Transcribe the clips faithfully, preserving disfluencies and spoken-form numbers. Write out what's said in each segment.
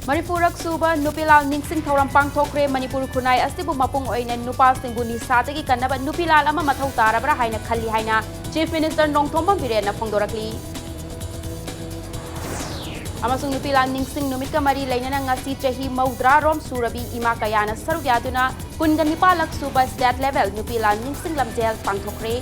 ꯃꯔꯤꯐꯨꯔꯛ ꯁꯨꯕ ꯅꯨꯄꯤ ꯂꯥꯜ ꯅꯤꯡꯁꯤꯡ ꯊꯧꯔꯝ ꯄꯥꯡꯊꯣꯛꯈ꯭ꯔꯦ꯫ ꯃꯅꯤꯄꯨꯔ ꯈꯨꯟꯅꯥꯏ ꯑꯁꯤꯕꯨ ꯃꯄꯨꯡ ꯑꯣꯏꯅ ꯅꯨꯄꯥꯁꯤꯡꯕꯨ ꯅꯤꯁꯥꯗꯒꯤ ꯀꯟꯅꯕ ꯅꯨꯄꯤ ꯂꯥꯜ ꯑꯃ ꯃꯊꯧ ꯇꯥꯔꯕ꯭ꯔꯥ ꯍꯥꯏꯅ ꯈꯜꯂꯤ ꯍꯥꯏꯅ Chief Minister ꯅꯣꯡꯊꯣꯝꯕꯝ ꯕꯤꯔꯦꯟꯅ ꯐꯣꯡꯗꯣꯔꯛꯂꯤ꯫ ꯑꯃꯁꯨꯡ ꯅꯨꯄꯤ ꯂꯥꯜ ꯅꯤꯡꯁꯤꯡ ꯅꯨꯃꯤꯠꯀ ꯃꯔꯤ ꯂꯩꯅꯅ ꯉꯁꯤ ꯆꯍꯤ ꯃꯧꯗ꯭ꯔꯥ ꯔꯣꯝ ꯁꯨꯔꯕꯤ ꯏꯃꯥ ꯀꯌꯥꯅ ꯁꯔꯨꯛ ꯌꯥꯗꯨꯅ ꯀꯨꯟꯒ ꯅꯤꯄꯥꯜꯂꯛ ꯁꯨꯕ State Level ꯅꯨꯄꯤ ꯂꯥꯜ ꯅꯤꯡꯁꯤꯡ ꯂꯝꯖꯦꯜ ꯄꯥꯡꯊꯣꯛꯈ꯭ꯔꯦ꯫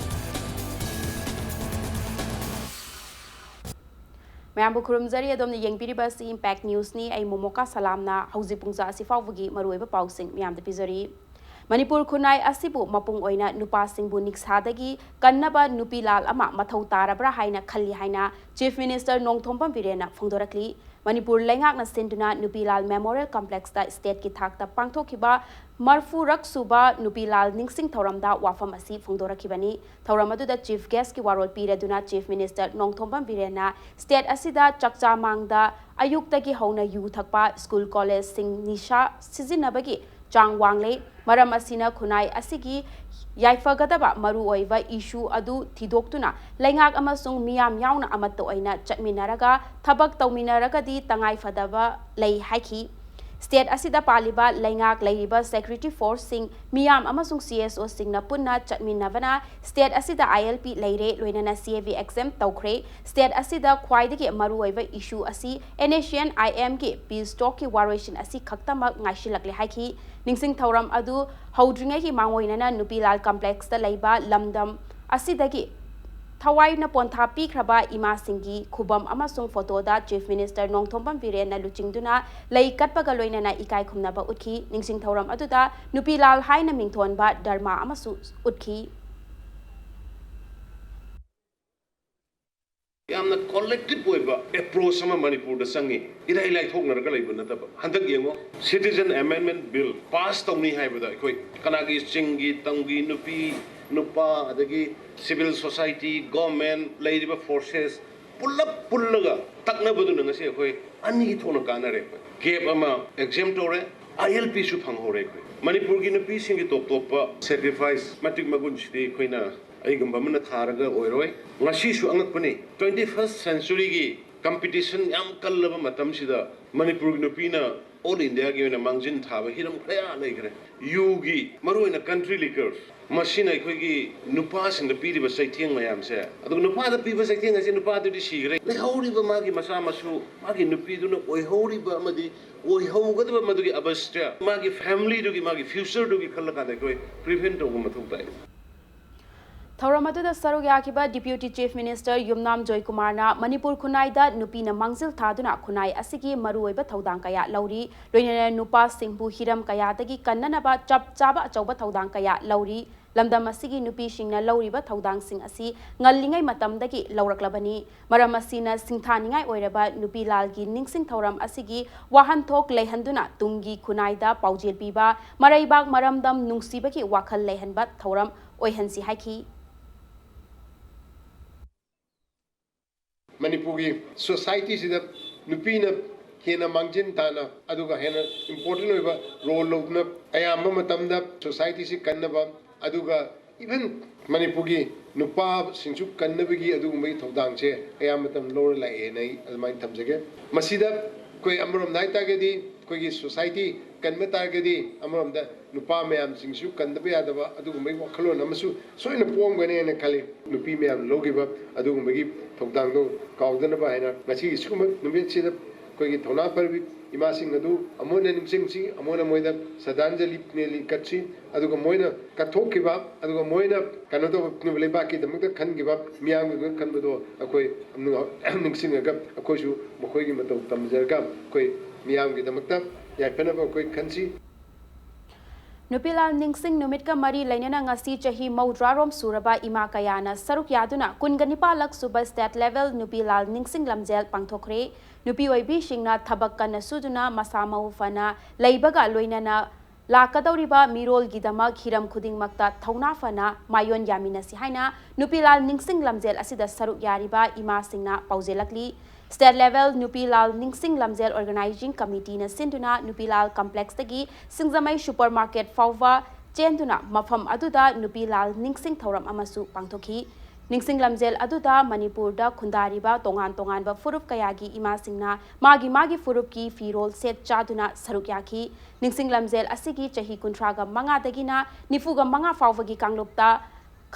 ꯃꯌꯥꯝꯕꯨ ꯈꯨꯔꯨꯝꯖꯔꯤ꯫ ꯑꯗꯣꯝꯅ ꯌꯦꯡꯕꯤꯔꯤꯕ ꯑꯁꯤ Impact Newsꯅꯤ꯫ ꯑꯩ ꯃꯣꯃꯣꯀꯥ ꯁꯂꯥꯝꯅ ꯍꯧꯖꯤꯛ ꯄꯨꯡꯖꯥ ꯑꯁꯤ ꯐꯥꯎꯕꯒꯤ ꯃꯔꯨꯑꯣꯏꯕ ꯄꯥꯎꯁꯤꯡ ꯃꯌꯥꯝꯗ ꯄꯤꯖꯔꯤ꯫ ꯃꯅꯤꯄꯨꯔ ꯈꯨꯟꯅꯥꯏ ꯑꯁꯤꯕꯨ ꯃꯄꯨꯡ ꯑꯣꯏꯅ ꯅꯨꯄꯥꯁꯤꯡꯕꯨ ꯅꯤꯁꯥꯗꯒꯤ ꯀꯟꯅꯕ ꯅꯨꯄꯤ ꯂꯥꯜ ꯑꯃ ꯃꯊꯧ ꯇꯥꯔꯕ꯭ꯔꯥ ꯍꯥꯏꯅ ꯈꯜꯂꯤ ꯍꯥꯏꯅ Chief Minister ꯅꯣꯡꯊꯣꯝꯕꯝ ꯕꯤꯔꯦꯟꯅ ꯐꯣꯡꯗꯣꯔꯛꯂꯤ꯫ ꯃꯅꯤꯄꯨꯔ ꯂꯩꯉꯥꯛꯅ ꯁꯤꯟꯗꯨꯅ ꯅꯨꯄꯤ ꯂꯥꯜ Memorial Complexꯇ stateꯀꯤ ꯊꯥꯛꯇ ꯄꯥꯡꯊꯣꯛꯈꯤꯕ ꯃꯔꯤꯐꯨꯔꯛ ꯁꯨꯕ ꯅꯨꯄꯤ ꯂꯥꯜ ꯅꯤꯡꯁꯤꯡ ꯊꯧꯔꯝꯗ ꯋꯥꯐꯝ ꯑꯁꯤ ꯐꯣꯡꯗꯣꯔꯛꯈꯤꯕꯅꯤ꯫ ꯊꯧꯔꯝ ꯑꯗꯨꯗ Chief Guestꯀꯤ ꯋꯥꯔꯣꯜ ꯄꯤꯔꯗꯨꯅ Chief Minister ꯅꯣꯡꯊꯣꯝꯕꯝ ꯕꯤꯔꯦꯟꯅ state ꯑꯁꯤꯗ ꯆꯥꯛꯆꯥ ꯃꯥꯡꯗ ꯑꯌꯨꯛꯇꯒꯤ ꯍꯧꯅ ꯌꯨ ꯊꯛꯄ, school collegeꯁꯤꯡ ꯅꯤꯁꯥ ꯁꯤꯖꯤꯟꯅꯕꯒꯤ ꯆꯥꯡ ꯋꯥꯡꯂꯦ꯫ ꯃꯔꯝ ꯑꯁꯤꯅ ꯈꯨꯟꯅꯥꯏ ꯑꯁꯤꯒꯤ ꯌꯥꯏꯐꯒꯗꯕ ꯃꯔꯨꯑꯣꯏꯕ issue ꯑꯗꯨ ꯊꯤꯗꯣꯛꯇꯨꯅ ꯂꯩꯉꯥꯛ ꯑꯃꯁꯨꯡ ꯃꯤꯌꯥꯝ ꯌꯥꯎꯅ ꯑꯃꯠꯇ ꯑꯣꯏꯅ ꯆꯠꯃꯤꯟꯅꯔꯒ ꯊꯕꯛ ꯇꯧꯃꯤꯟꯅꯔꯒꯗꯤ ꯇꯉꯥꯏꯐꯗꯕ ꯂꯩ ꯍꯥꯏꯈꯤ꯫ State ꯑꯁꯤꯗ ꯄꯥꯜꯂꯤꯕ ꯂꯩꯉꯥꯛ ꯂꯩꯔꯤꯕ security forceꯁꯤꯡ, ꯃꯤꯌꯥꯝ ꯑꯃꯁꯨꯡ CSOꯁꯤꯡꯅ ꯄꯨꯟꯅ ꯆꯠꯃꯤꯟꯅꯕꯅ state ꯑꯁꯤꯗ ILP ꯂꯩꯔꯦ, ꯂꯣꯏꯅꯅ CAV exempt ꯇꯧꯈ꯭ꯔꯦ꯫ State ꯑꯁꯤꯗ ꯈ꯭ꯋꯥꯏꯗꯒꯤ ꯃꯔꯨꯑꯣꯏꯕ issue ꯑꯁꯤ NSCN-IMꯒꯤ peace talkꯀꯤ ꯋꯥꯔꯣꯏꯁꯤꯟ ꯑꯁꯤ ꯈꯛꯇꯃꯛ ꯉꯥꯏꯁꯤꯜꯂꯛꯂꯦ ꯍꯥꯏꯈꯤ꯫ ꯅꯤꯡꯁꯤꯡ ꯊꯧꯔꯝ ꯑꯗꯨ ꯍꯧꯗ꯭ꯔꯤꯉꯩꯒꯤ ꯃꯥꯡꯑꯣꯏꯅꯅ ꯅꯨꯄꯤ ꯂꯥꯜ Complexꯇ ꯂꯩꯕ ꯂꯝꯗꯝ ꯑꯁꯤꯗꯒꯤ ꯊꯋꯥꯏꯅ ꯄꯣꯟꯊꯥ ꯄꯤꯈ꯭ꯔꯕ ꯏꯃꯥꯁꯤꯡꯒꯤ ꯈꯨꯕꯝ ꯑꯃꯁꯨꯡ photoꯗ Chief Minister ꯅꯣꯡꯊꯣꯝꯕꯝ ꯕꯤꯔꯦꯟꯅ ꯂꯨꯆꯤꯡꯗꯨꯅ ꯂꯩ ꯀꯠꯄꯒ ꯂꯣꯏꯅꯅ ꯏꯀꯥꯏ ꯈꯨꯝꯅꯕ ꯎꯠꯈꯤ꯫ ꯅꯤꯡꯁꯤꯡ ꯊꯧꯔꯝ ꯑꯗꯨꯗ ꯅꯨꯄꯤ ꯂꯥꯜ ꯍꯥꯏꯅ ꯃꯤꯡꯊꯣꯟꯕ ꯙꯔꯃ ꯑꯃꯁꯨ ꯎꯠꯈꯤ꯫ ꯌꯥꯝꯅ collective ꯑꯣꯏꯕ approach ꯑꯃ ꯃꯅꯤꯄꯨꯔꯗ ꯆꯪꯉꯤ꯫ ꯏꯔꯥꯏ ꯂꯥꯏꯊꯣꯛꯅꯔꯒ ꯂꯩꯕ ꯅꯠꯇꯕ꯫ ꯍꯟꯗꯛ ꯌꯦꯡꯉꯣ, Citizen Amendment Bill pass ꯇꯧꯅꯤ ꯍꯥꯏꯕꯗ ꯑꯩꯈꯣꯏ ꯀꯅꯥꯒꯤ ꯆꯤꯡꯒꯤ, ꯇꯝꯒꯤ, ꯅꯨꯄꯤ, ꯅꯨꯄꯥ, ꯑꯗꯒꯤ civil society, government, ꯂꯩꯔꯤꯕ forces ꯄꯨꯜꯂꯞ ꯄꯨꯜꯂꯒ ꯇꯛꯅꯕꯗꯨꯅ ꯉꯁꯤ ꯑꯩꯈꯣꯏ ꯑꯅꯤ ꯊꯣꯛꯅ ꯀꯥꯟꯅꯔꯦ꯫ ꯑꯩꯈꯣꯏ gap ꯑꯃ exempt ꯇꯧꯔꯦ, ILPꯁꯨ ꯐꯪꯍꯧꯔꯦ꯫ ꯑꯩꯈꯣꯏ ꯃꯅꯤꯄꯨꯔꯒꯤ ꯅꯨꯄꯤꯁꯤꯡꯒꯤ ꯇꯣꯞ ꯇꯣꯞꯄ sacrifice, ꯃꯇꯤꯛ ꯃꯒꯨꯟꯁꯤꯗꯤ ꯑꯩꯈꯣꯏꯅ ꯑꯩꯒꯨꯝꯕ ꯑꯃꯅ ꯊꯥꯔꯒ ꯑꯣꯏꯔꯣꯏ꯫ ꯉꯁꯤꯁꯨ ꯑꯉꯛꯄꯅꯤ, twenty first centuryꯒꯤ ꯀꯝꯄꯤꯇꯤꯁꯟ ꯌꯥꯝ ꯀꯜꯂꯕ ꯃꯇꯝꯁꯤꯗ ꯃꯅꯤꯄꯨꯔꯒꯤ ꯅꯨꯄꯤꯅ ꯑꯣꯜ ꯏꯟꯗꯤꯌꯥꯒꯤ ꯑꯣꯏꯅ ꯃꯥꯡꯖꯤꯟ ꯊꯥꯕ ꯍꯤꯔꯝ ꯀꯌꯥ ꯂꯩꯈ꯭ꯔꯦ꯫ ꯌꯨꯒꯤ, ꯃꯔꯨꯑꯣꯏꯅ ꯀꯟꯇ꯭ꯔꯤ ꯂꯤꯀꯔ, ꯃꯁꯤꯅ ꯑꯩꯈꯣꯏꯒꯤ ꯅꯨꯄꯥꯁꯤꯡꯗ ꯄꯤꯔꯤꯕ ꯆꯩꯊꯦꯡ ꯃꯌꯥꯝꯁꯦ, ꯑꯗꯨꯒ ꯅꯨꯄꯥꯗ ꯄꯤꯕ ꯆꯩꯊꯦꯡ ꯑꯁꯦ ꯅꯨꯄꯥꯗꯨꯗꯤ ꯁꯤꯈ꯭ꯔꯦ, ꯂꯩꯍꯧꯔꯤꯕ ꯃꯥꯒꯤ ꯃꯆꯥ ꯃꯁꯨ, ꯃꯥꯒꯤ ꯅꯨꯄꯤꯗꯨꯅ ꯑꯣꯏꯍꯧꯔꯤꯕ ꯑꯃꯗꯤ ꯑꯣꯏꯍꯧꯒꯗꯕ ꯃꯗꯨꯒꯤ ꯑꯕꯁꯇ, ꯃꯥꯒꯤ ꯐꯦꯃꯤꯂꯤꯗꯨꯒꯤ, ꯃꯥꯒꯤ ꯐ꯭ꯌꯨꯆꯔꯗꯨꯒꯤ ꯈꯜꯂꯀꯥꯟꯗ ꯑꯩꯈꯣꯏ ꯄ꯭ꯔꯤꯚꯦꯟ ꯇꯧꯕ ꯃꯊꯧ ꯇꯥꯏ꯫ ꯊꯧꯔꯝ ꯑꯗꯨꯗ ꯁꯔꯨꯛ ꯌꯥꯈꯤꯕ Deputy Chief Minister ꯌꯨꯝꯅꯥꯝ ꯖꯣꯏꯀꯨꯃꯥꯔꯅ ꯃꯅꯤꯄꯨꯔ ꯈꯨꯟꯅꯥꯏꯗ ꯅꯨꯄꯤꯅ ꯃꯥꯡꯖꯤꯜ ꯊꯥꯗꯨꯅ ꯈꯨꯟꯅꯥꯏ ꯑꯁꯤꯒꯤ ꯃꯔꯨꯑꯣꯏꯕ ꯊꯧꯗꯥꯡ ꯀꯌꯥ ꯂꯧꯔꯤ, ꯂꯣꯏꯅꯅ ꯅꯨꯄꯥꯁꯤꯡꯕꯨ ꯍꯤꯔꯝ ꯀꯌꯥꯗꯒꯤ ꯀꯟꯅꯅꯕ ꯆꯞ ꯆꯥꯕ ꯑꯆꯧꯕ ꯊꯧꯗꯥꯡ ꯀꯌꯥ ꯂꯧꯔꯤ꯫ ꯂꯝꯗꯝ ꯑꯁꯤꯒꯤ ꯅꯨꯄꯤꯁꯤꯡꯅ ꯂꯧꯔꯤꯕ ꯊꯧꯗꯥꯡꯁꯤꯡ ꯑꯁꯤ ꯉꯜꯂꯤꯉꯩ ꯃꯇꯝꯗꯒꯤ ꯂꯧꯔꯛꯂꯕꯅꯤ꯫ ꯃꯔꯝ ꯑꯁꯤꯅ ꯁꯤꯡꯊꯥꯅꯤꯡꯉꯥꯏ ꯑꯣꯏꯔꯕ ꯅꯨꯄꯤ ꯂꯥꯜꯒꯤ ꯅꯤꯡꯁꯤꯡ ꯊꯧꯔꯝ ꯑꯁꯤꯒꯤ ꯋꯥꯍꯟꯊꯣꯛ ꯂꯩꯍꯟꯗꯨꯅ ꯇꯨꯡꯒꯤ ꯈꯨꯟꯅꯥꯏꯗ ꯄꯥꯎꯖꯦꯜ ꯄꯤꯕ, ꯃꯔꯩꯕꯥꯛ ꯃꯔꯝꯗꯝ ꯅꯨꯡꯁꯤꯕꯒꯤ ꯋꯥꯈꯜ ꯂꯩꯍꯟꯕ ꯊꯧꯔꯝ ꯑꯣꯏꯍꯟꯁꯤ ꯍꯥꯏꯈꯤ꯫ ꯃꯅꯤꯄꯨꯔꯒꯤ ꯁꯣꯁꯥꯏꯇꯤꯁꯤꯗ ꯅꯨꯄꯤꯅ ꯍꯦꯟꯅ ꯃꯥꯡꯖꯤꯟ ꯇꯥꯅ ꯑꯗꯨꯒ ꯍꯦꯟꯅ ꯏꯝꯄꯣꯔꯇꯦꯟ ꯑꯣꯏꯕ ꯔꯣꯜ ꯂꯧꯗꯨꯅ ꯑꯌꯥꯝꯕ ꯃꯇꯝꯗ ꯁꯣꯁꯥꯏꯇꯤꯁꯤ ꯀꯟꯅꯕ, ꯑꯗꯨꯒ ꯏꯚꯟ ꯃꯅꯤꯄꯨꯔꯒꯤ ꯅꯨꯄꯥꯁꯤꯡꯁꯨ ꯀꯟꯅꯕꯒꯤ ꯑꯗꯨꯒꯨꯝꯕꯒꯤ ꯊꯧꯗꯥꯡꯁꯦ ꯑꯌꯥꯝꯕ ꯃꯇꯝ ꯂꯧꯔ ꯂꯥꯛꯑꯦꯅ ꯑꯩ ꯑꯗꯨꯃꯥꯏꯅ ꯊꯝꯖꯒꯦ꯫ ꯃꯁꯤꯗ ꯑꯩꯈꯣꯏ ꯑꯃꯔꯣꯝꯗ ꯍꯥꯏꯇꯥꯔꯒꯗꯤ ꯑꯩꯈꯣꯏꯒꯤ ꯁꯣꯁꯥꯏꯇꯤ ꯀꯟꯕ ꯇꯥꯔꯒꯗꯤ ꯑꯃꯔꯣꯝꯗ ꯅꯨꯄꯥ ꯃꯌꯥꯝꯁꯤꯡꯁꯨ ꯀꯟꯗꯕ ꯌꯥꯗꯕ ꯑꯗꯨꯒꯨꯝꯕꯒꯤ ꯋꯥꯈꯜꯂꯣꯟ ꯑꯃꯁꯨ ꯁꯣꯏꯅ ꯄꯣꯛꯑꯝꯒꯅꯤ ꯍꯥꯏꯅ ꯈꯜꯂꯤ꯫ ꯅꯨꯄꯤ ꯃꯌꯥꯝꯅ ꯂꯧꯈꯤꯕ ꯑꯗꯨꯒꯨꯝꯕꯒꯤ ꯊꯧꯗꯥꯡꯗꯣ ꯀꯥꯎꯗꯅꯕ ꯍꯥꯏꯅ ꯉꯁꯤꯒꯤ ꯁꯤꯒꯨꯝꯕ ꯅꯨꯃꯤꯠꯁꯤꯗ ꯑꯩꯈꯣꯏꯒꯤ ꯊꯧꯅꯥ ꯐꯔꯕꯤ ꯏꯃꯥꯁꯤꯡ ꯑꯗꯨ ꯑꯃꯨꯛ ꯍꯟꯅ ꯅꯤꯡꯁꯤꯡꯁꯤ, ꯑꯃꯨꯛ ꯍꯟꯅ ꯃꯣꯏꯗ ꯁ꯭ꯔꯗꯥꯟꯖꯂꯤ ꯂꯤꯡꯈꯠꯁꯤ꯫ ꯑꯗꯨꯒ ꯃꯣꯏꯅ ꯀꯠꯊꯣꯛꯈꯤꯕ, ꯑꯗꯨꯒ ꯃꯣꯏꯅ ꯀꯩꯅꯣ ꯇꯧꯕ ꯂꯩꯕꯥꯛꯀꯤꯗꯃꯛꯇ ꯈꯟꯈꯤꯕ, ꯃꯤꯌꯥꯝꯒꯤꯗꯃꯛ ꯈꯟꯕꯗꯣ ꯑꯩꯈꯣꯏ ꯅꯤꯡꯁꯤꯡꯉꯒ ꯑꯩꯈꯣꯏꯁꯨ ꯃꯈꯣꯏꯒꯤ ꯃꯇꯧ ꯇꯝꯖꯔꯒ ꯑꯩꯈꯣꯏ ꯃꯤꯌꯥꯝꯒꯤꯗꯃꯛꯇ ꯌꯥꯏꯐꯅꯕ ꯑꯩꯈꯣꯏ ꯈꯟꯁꯤ꯫ ꯅꯨꯄꯤ ꯂꯥꯜ ꯅꯤꯡꯁꯤꯡ ꯅꯨꯃꯤꯠꯀ ꯃꯔꯤ ꯂꯩꯅꯅ ꯉꯁꯤ ꯆꯍꯤ ꯃꯧꯗ꯭ꯔꯥꯔꯣꯝ ꯁꯨꯔꯕ ꯏꯃꯥ ꯀꯌꯥꯅ ꯁꯔꯨꯛ ꯌꯥꯗꯨꯅ ꯀꯨꯟꯒ ꯅꯤꯄꯥꯜꯂꯛ ꯁꯨꯕ ꯁ꯭ꯇꯦꯠ ꯂꯦꯚꯦꯜ ꯅꯨꯄꯤ ꯂꯥꯜ ꯅꯤꯡꯁꯤꯡ ꯂꯝꯖꯦꯜ ꯄꯥꯡꯊꯣꯛꯈ꯭ꯔꯦ꯫ ꯅꯨꯄꯤ ꯑꯣꯏꯕꯤꯁꯤꯡꯅ ꯊꯕꯛ ꯀꯟꯅ ꯁꯨꯗꯨꯅ ꯃꯁꯥ ꯃꯎ ꯐꯅ ꯂꯩꯕꯒ ꯂꯣꯏꯅꯅ ꯂꯥꯛꯀꯗꯧꯔꯤꯕ ꯃꯤꯔꯣꯜꯒꯤꯗꯃꯛ ꯍꯤꯔꯝ ꯈꯨꯗꯤꯡꯃꯛꯇ ꯊꯧꯅꯥ ꯐꯅ ꯃꯥꯏꯑꯣꯟ ꯌꯥꯃꯤꯟꯅꯁꯤ ꯍꯥꯏꯅ ꯅꯨꯄꯤ ꯂꯥꯜ ꯅꯤꯡꯁꯤꯡ ꯂꯝꯖꯦꯜ ꯑꯁꯤꯗ ꯁꯔꯨꯛ ꯌꯥꯔꯤꯕ ꯏꯃꯥꯁꯤꯡꯅ ꯄꯥꯎꯖꯦꯜꯂꯛꯂꯤ꯫ ꯁ꯭ꯇꯦꯠ ꯂꯦꯚꯦꯜ ꯅꯨꯄꯤ ꯂꯥꯜ ꯅꯤꯡꯁꯤꯡ ꯂꯝꯖꯦꯜ ꯑꯣꯔꯒꯅꯥꯏꯖꯤꯡ ꯀꯃꯤꯇꯤꯅ ꯁꯤꯟꯗꯨꯅ ꯅꯨꯄꯤ ꯂꯥꯜ ꯀꯝꯄ꯭ꯂꯦꯛꯁꯇꯒꯤ ꯁꯤꯡꯖꯃꯩ ꯁꯨꯄꯔ ꯃꯥꯔꯀꯦꯠ ꯐꯥꯎꯕ ꯆꯦꯟꯗꯨꯅ ꯃꯐꯝ ꯑꯗꯨꯗ ꯅꯨꯄꯤ ꯂꯥꯜ ꯅꯤꯡꯁꯤꯡ ꯊꯧꯔꯝ ꯑꯃꯁꯨ ꯄꯥꯡꯊꯣꯛꯈꯤ꯫ ꯅꯤꯡꯁꯤꯡ ꯂꯝꯖꯦꯜ ꯑꯗꯨꯗ ꯃꯅꯤꯄꯨꯔꯗ ꯈꯨꯟꯗꯥꯔꯤꯕ ꯇꯣꯉꯥꯟ ꯇꯣꯉꯥꯟꯕ ꯐꯨꯔꯨꯞ ꯀꯌꯥꯒꯤ ꯏꯃꯥꯁꯤꯡꯅ ꯃꯥꯒꯤ ꯃꯥꯒꯤ ꯐꯨꯔꯨꯞꯀꯤ ꯐꯤꯔꯣꯜ ꯁꯦꯠ ꯆꯥꯗꯨꯅ ꯁꯔꯨꯛ ꯌꯥꯈꯤ꯫ ꯅꯤꯡꯁꯤꯡ ꯂꯝꯖꯦꯜ ꯑꯁꯤꯒꯤ ꯆꯍꯤ ꯀꯨꯟꯊ꯭ꯔꯥꯒ ꯃꯉꯥꯗꯒꯤꯅ ꯅꯤꯐꯨꯒ ꯃꯉꯥ ꯐꯥꯎꯕꯒꯤ ꯀꯥꯡꯂꯨꯞꯇ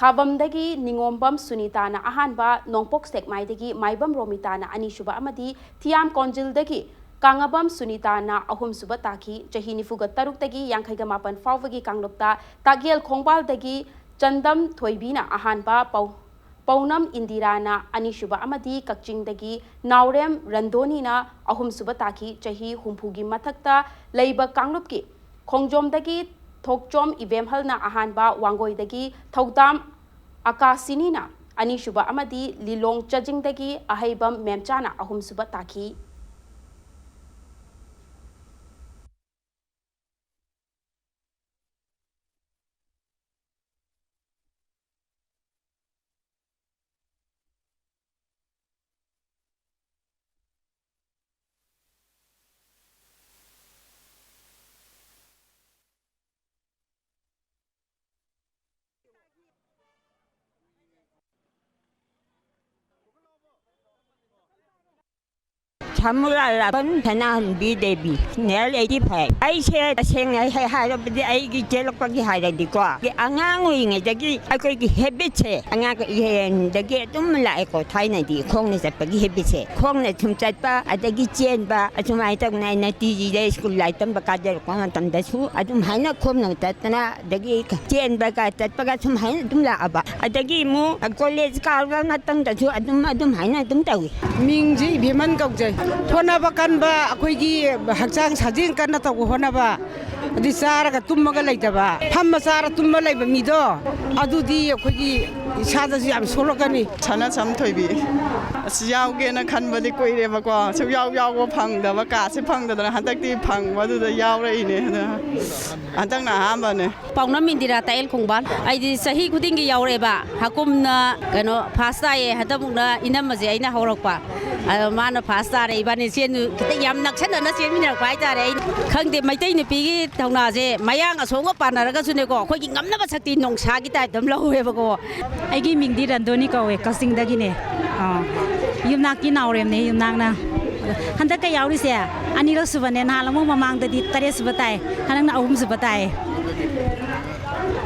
ꯈꯥꯕꯝꯗꯒꯤ ꯅꯤꯉꯣꯝꯕꯝ ꯁꯨꯅꯤꯇꯥꯅ ꯑꯍꯥꯟꯕ, ꯅꯣꯡꯄꯣꯛ ꯁꯦꯛꯃꯥꯏꯗꯒꯤ ꯃꯥꯏꯕꯝ ꯔꯣꯃꯤꯇꯥꯅ ꯑꯅꯤꯁꯨꯕ ꯑꯃꯗꯤ ꯊꯤꯌꯥꯝ ꯀꯣꯟꯖꯤꯜꯗꯒꯤ ꯀꯥꯡꯉꯕꯝ ꯁꯨꯅꯤꯇꯥꯅ ꯑꯍꯨꯝꯁꯨꯕ ꯇꯥꯈꯤ꯫ ꯆꯍꯤ ꯅꯤꯐꯨꯒ ꯇꯔꯨꯛꯇꯒꯤ ꯌꯥꯡꯈꯩꯒ ꯃꯥꯄꯟ ꯐꯥꯎꯕꯒꯤ ꯀꯥꯡꯂꯨꯞꯇ ꯇꯥꯛꯌꯦꯜ ꯈꯣꯡꯕꯥꯜꯗꯒꯤ ꯆꯟꯗꯝ ꯊꯣꯏꯕꯤꯅ ꯑꯍꯥꯟꯕ, ꯄꯧ-, ꯄꯧꯅꯝ ꯏꯟꯗꯤꯔꯥꯅ ꯑꯅꯤꯁꯨꯕ ꯑꯃꯗꯤ ꯀꯛꯆꯤꯡꯗꯒꯤ ꯅꯥꯎꯔꯦꯝ ꯔꯟꯗꯣꯅꯤꯅ ꯑꯍꯨꯝꯁꯨꯕ ꯇꯥꯈꯤ꯫ ꯆꯍꯤ ꯍꯨꯝꯐꯨꯒꯤ ꯃꯊꯛꯇ ꯂꯩꯕ ꯀꯥꯡꯂꯨꯞꯀꯤ ꯈꯣꯡꯖꯣꯝꯗꯒꯤ ꯊꯣꯛꯆꯣꯝ ꯏꯕꯦꯝꯍꯜꯅ ꯑꯍꯥꯟꯕ, ꯋꯥꯡꯒꯣꯏꯗꯒꯤ ꯊꯧꯗꯥꯝ ꯑꯀꯥꯁꯤꯅꯤꯅ ꯑꯅꯤꯁꯨꯕ ꯑꯃꯗꯤ ꯂꯤꯂꯣꯡ ꯆꯥꯖꯤꯡꯗꯒꯤ ꯑꯍꯩꯕꯝ ꯃꯦꯝꯆꯥꯅ ꯑꯍꯨꯝꯁꯨꯕ ꯇꯥꯈꯤ꯫ ꯁꯃꯨꯔꯥꯂꯥꯕꯝ ꯁꯅꯥꯍꯟꯕꯤ ꯗꯦꯕꯤ, ꯅꯤꯌꯔ ꯑꯩꯠꯇꯤ ꯐꯥꯏꯚ꯫ ꯑꯩꯁꯦ ꯇꯁꯦꯡꯅ ꯍꯦꯛ ꯍꯥꯏꯔꯕꯗꯤ ꯑꯩꯒꯤ ꯆꯦꯜꯂꯛꯄꯒꯤ ꯍꯥꯏꯔꯗꯤꯀꯣ, ꯑꯉꯥꯡ ꯑꯣꯏꯔꯤꯉꯩꯗꯒꯤ ꯑꯩꯈꯣꯏꯒꯤ ꯍꯦꯕꯤꯠꯁꯦ, ꯑꯉꯥꯡ ꯑꯣꯏꯔꯤꯉꯩꯗꯒꯤ ꯑꯗꯨꯝ ꯂꯥꯛꯑꯦꯀꯣ꯫ ꯊꯥꯏꯅꯗꯤ ꯈꯣꯡꯅ ꯆꯠꯄꯒꯤ ꯍꯦꯕꯤꯠꯁꯦ, ꯈꯣꯡꯅ ꯁꯨꯝ ꯆꯠꯄ, ꯑꯗꯒꯤ ꯆꯦꯟꯕ, ꯑꯁꯨꯃꯥꯏꯅ ꯇꯧꯗꯅ ꯑꯩꯅ ꯇꯤ ꯖꯤꯗ ꯁ꯭ꯀꯨꯜ ꯂꯥꯏꯔꯤꯛ ꯇꯝꯕ ꯀꯥꯖꯔꯛꯄ ꯃꯇꯝꯗꯁꯨ ꯑꯗꯨꯝꯍꯥꯏꯅ ꯈꯣꯡꯅ ꯆꯠꯇꯅ, ꯑꯗꯒꯤ ꯆꯦꯟꯕꯒ ꯆꯠꯄꯒ ꯁꯨꯝꯍꯥꯏꯅ ꯑꯗꯨꯝ ꯂꯥꯛꯑꯕ꯫ ꯑꯗꯒꯤ ꯑꯃꯨꯛ ꯀꯣꯂꯦꯖ ꯀꯥꯕ ꯃꯇꯝꯗꯁꯨ ꯑꯗꯨꯝ, ꯑꯗꯨꯝꯍꯥꯏꯅ ꯑꯗꯨꯝ ꯇꯧꯏ꯫ ꯃꯤꯡꯁꯤ ꯏꯕꯦꯝꯃꯟ ꯀꯧꯖꯩ꯫ ꯍꯣꯠꯅꯕ ꯀꯟꯕ, ꯑꯩꯈꯣꯏꯒꯤ ꯍꯛꯆꯥꯡ ꯁꯥꯖꯦꯜ ꯀꯟꯅ ꯇꯧꯕ ꯍꯣꯠꯅꯕ, ꯑꯗꯩ ꯆꯥꯔꯒ ꯇꯨꯝꯃꯒ ꯂꯩꯇꯕ, ꯐꯝꯃ ꯆꯥꯔ ꯇꯨꯝꯃ ꯂꯩꯕ ꯃꯤꯗꯣ, ꯑꯗꯨꯗꯤ ꯑꯩꯈꯣꯏꯒꯤ ꯏꯁꯥꯗꯁꯨ ꯌꯥꯝ ꯁꯣꯛꯂꯛꯀꯅꯤ꯫ ꯁꯅꯥꯁꯝ ꯊꯣꯏꯕꯤ꯫ ꯑꯁ, ꯌꯥꯎꯒꯦꯅ ꯈꯟꯕꯗꯤ ꯀꯨꯏꯔꯦꯕꯀꯣ꯫ ꯁꯨꯛꯌꯥꯎ ꯌꯥꯎꯕ ꯐꯪꯗꯕ, ꯀꯥꯁꯦ ꯐꯪꯗꯗꯅ ꯍꯟꯗꯛꯇꯤ ꯐꯪꯕꯗꯨꯗ ꯌꯥꯎꯔꯛꯏꯅꯦ꯫ ꯑꯗ ꯍꯟꯗꯛꯅ ꯑꯍꯥꯟꯕꯅꯦ꯫ ꯄꯥꯎꯅꯝ ꯏꯟꯗꯤꯔꯥ, ꯇꯥꯛꯌꯦꯜ ꯈꯣꯡꯕꯥꯜ꯫ ꯑꯩꯗꯤ ꯆꯍꯤ ꯈꯨꯗꯤꯡꯒꯤ ꯌꯥꯎꯔꯛꯑꯦꯕ꯫ ꯍꯥꯀꯨꯝꯅ ꯀꯩꯅꯣ ꯐꯥꯔꯁ ꯇꯥꯏꯌꯦ, ꯍꯟꯗꯛꯃꯨꯛꯅ ꯏꯅꯝꯃꯁꯦ ꯑꯩꯅ ꯍꯧꯔꯛꯄ꯫ ꯑꯗꯣ ꯃꯥꯅ ꯐꯥꯔꯁ ꯇꯥꯔꯦ꯫ ꯏꯕꯥꯅꯤ ꯆꯦꯟ ꯈꯤꯇꯪ ꯌꯥꯝ ꯅꯛꯁꯟꯅꯅ ꯆꯦꯟꯃꯤꯟꯅꯔꯛꯄ ꯍꯥꯏꯇꯥꯔꯦ꯫ ꯑꯩ ꯈꯪꯗꯦ, ꯃꯩꯇꯩ ꯅꯨꯄꯤꯒꯤ ꯊꯧꯅꯥꯁꯦ ꯃꯌꯥꯡ ꯑꯁꯣꯝꯒ ꯄꯥꯟꯅꯔꯒꯁꯨꯅꯦꯀꯣ, ꯑꯩꯈꯣꯏꯒꯤ ꯉꯝꯅꯕ ꯁꯛꯇꯤ ꯅꯣꯡꯁꯥꯒꯤ ꯇꯥꯏꯞꯇ ꯑꯃ ꯂꯧꯋꯦꯕꯀꯣ꯫ ꯑꯩꯒꯤ ꯃꯤꯡꯗꯤ ꯔꯟꯗꯣꯅꯤ ꯀꯧꯋꯦ, ꯀꯛꯆꯤꯡꯗꯒꯤꯅꯦ꯫ ꯑꯥ, ꯌꯨꯝꯅꯥꯛꯀꯤ ꯅꯥꯎꯔꯦꯝꯅꯦ, ꯌꯨꯝꯅꯥꯛꯅ꯫ ꯍꯟꯗꯛꯀ ꯌꯥꯎꯔꯤꯁꯦ ꯑꯅꯤꯔꯛ ꯁꯨꯕꯅꯦ, ꯅꯍꯥꯟ ꯑꯃꯨꯛ ꯃꯃꯥꯡꯗꯗꯤ ꯇꯔꯦꯠ ꯁꯨꯕ ꯇꯥꯏ, ꯍꯟꯗꯛꯅ ꯑꯍꯨꯝ ꯁꯨꯕ ꯇꯥꯏ꯫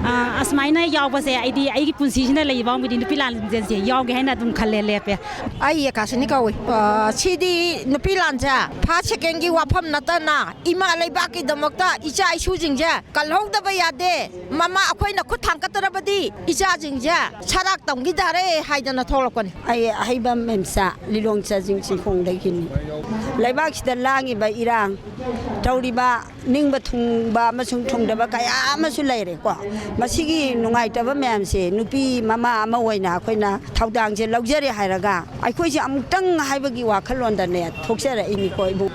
ꯑꯥ, ꯑꯁꯨꯃꯥꯏꯅ ꯌꯥꯎꯕꯁꯦ ꯑꯩꯗꯤ ꯑꯩꯒꯤ ꯄꯨꯟꯁꯤꯁꯤꯅ ꯂꯩꯔꯤꯕ ꯐꯥꯎꯕꯗꯤ ꯅꯨꯄꯤ ꯂꯥꯟ ꯂꯝꯖꯦꯜꯁꯦ ꯌꯥꯎꯒꯦ ꯍꯥꯏꯅ ꯑꯗꯨꯝ ꯈꯜꯂꯦ, ꯂꯦꯞꯄꯦ꯫ ꯑꯩ ꯑꯦꯀꯥꯁꯤꯅꯤ ꯀꯧꯏ꯫ ꯑ, ꯁꯤꯗꯤ ꯅꯨꯄꯤ ꯂꯥꯟꯁꯦ ꯐꯥꯔꯁ ꯁꯦꯀꯦꯟꯒꯤ ꯋꯥꯐꯝ ꯅꯠꯇꯅ ꯏꯃꯥ ꯂꯩꯕꯥꯛꯀꯤꯗꯃꯛꯇ ꯏꯆꯥ ꯏꯁꯨꯁꯤꯡꯁꯦ ꯀꯜꯍꯧꯗꯕ ꯌꯥꯗꯦ꯫ ꯃꯃꯥ ꯑꯩꯈꯣꯏꯅ ꯈꯨꯠ ꯊꯥꯡꯒꯠꯇ꯭ꯔꯕꯗꯤ ꯏꯆꯥꯁꯤꯡꯁꯦ ꯁꯔꯥꯛ ꯇꯝꯈꯤ ꯇꯥꯔꯦ ꯍꯥꯏꯗꯅ ꯊꯣꯛꯂꯛꯄꯅꯤ꯫ ꯑꯩ ꯑꯍꯩꯕ ꯃꯦꯝꯆꯥ ꯂꯤꯂꯣꯡ ꯆꯥꯖꯤꯡ ꯆꯤꯡꯈꯣꯡꯗꯒꯤꯅꯤ꯫ ꯂꯩꯕꯥꯛꯁꯤꯗ ꯂꯥꯡꯉꯤꯕ ꯏꯔꯥꯡ ꯇꯧꯔꯤꯕ ꯅꯤꯡꯕ ꯊꯨꯡꯕ ꯑꯃꯁꯨꯡ ꯊꯨꯡꯗꯕ ꯀꯌꯥ ꯑꯃꯁꯨ ꯂꯩꯔꯦꯀꯣ꯫ ꯃꯁꯤꯒꯤ ꯅꯨꯡꯉꯥꯏꯇꯕ ꯃꯌꯥꯝꯁꯦ ꯅꯨꯄꯤ ꯃꯃꯥ ꯑꯃ ꯑꯣꯏꯅ ꯑꯩꯈꯣꯏꯅ ꯊꯧꯗꯥꯡꯁꯦ ꯂꯧꯖꯔꯦ ꯍꯥꯏꯔꯒ ꯑꯩꯈꯣꯏꯁꯦ ꯑꯃꯨꯛꯇꯪ ꯍꯥꯏꯕꯒꯤ ꯋꯥꯈꯜꯂꯣꯟꯗꯅꯦ ꯊꯣꯛꯆꯔꯛꯏꯅꯤꯀꯣ, ꯏꯕꯨꯡ꯫